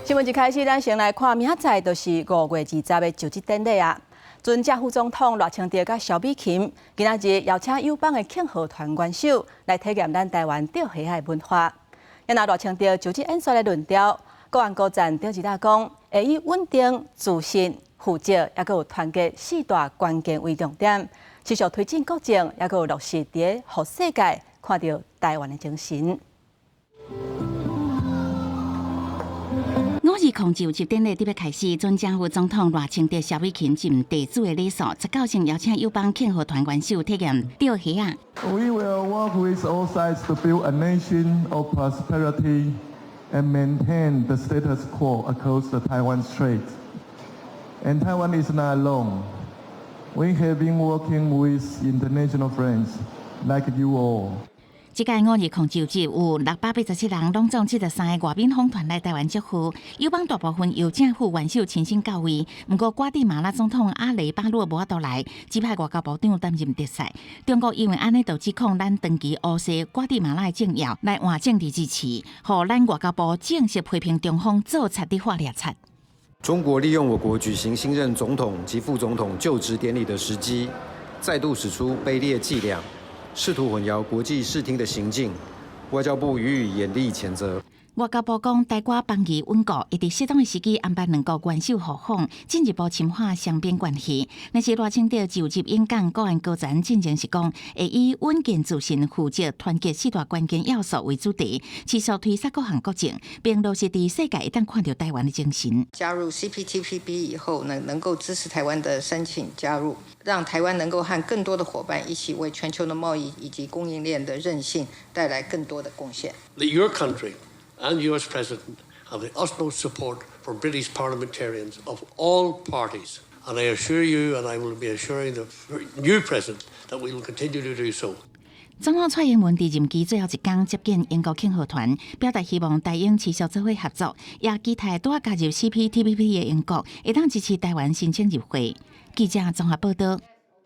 新聞一開始，咱先來看明仔載就是5月20的就職典禮啊。前正副總統賴清德佮蕭美琴，今仔日邀請友邦的慶賀團元首來體驗咱台灣釣蝦仔的文化。也若賴清德就職演說的論調，國安高層頂一下講，會以穩定、自信、負責，抑閣有團結四大關鍵為重點，持續推進國政，抑閣有落實佇予世界看著台灣的精神。520就職典禮特別開始，前正副總統賴清德、蕭美琴盡地主的禮數，十九先邀請友邦慶賀團元首體驗釣蝦仔。 We will work with all sides to build a nation of prosperity and maintain the status quo across the Taiwan Strait. And Taiwan is not alone. We have been working with international friends like you all. 這屆520就職有687人，攏總73個外賓訪團來台灣祝賀。友邦大部分由正副元首親身到位，毋過瓜地馬拉總統阿雷巴洛無法度來，指派外交部長擔任特使。中國因為按呢就指控咱長期烏勢瓜地馬拉的政要來換政治支持，予咱外交部正式批評中方做賊佇畫掠賊。中國利用我國舉行新任總統及副總統就職典禮的時機，再度使出卑劣伎倆，試圖混淆國際視聽的行徑，外交部予以嚴厲譴責。外交部講，台瓜邦誼穩固，會佇適當的時機安排兩國元首互訪，進一步深化雙邊關係。但是賴清德就職演講，國安高層進前是講，會以穩健、自信、負責、團結四大關鍵要素為主題，持續推捒各項國政，並落實佇世界會當看著台灣的精神。加入 CPTPP 以後呢，能夠支持台灣的申請加入，讓台灣能夠和更多的夥伴一起為全球的貿易以及供應鏈的韌性帶來更多的貢獻。 Your country and you as president have the utmost support from British parliamentarians of all parties. And I assure you, and I will be assuring the new president, that we will continue to do so. 總統蔡英文佇任期最後一工接見英國慶賀團，表達希望台英持續做伙合作，也期待拄仔加入 CPTPP 的英國會當支持台灣申請入會。記者綜合報道。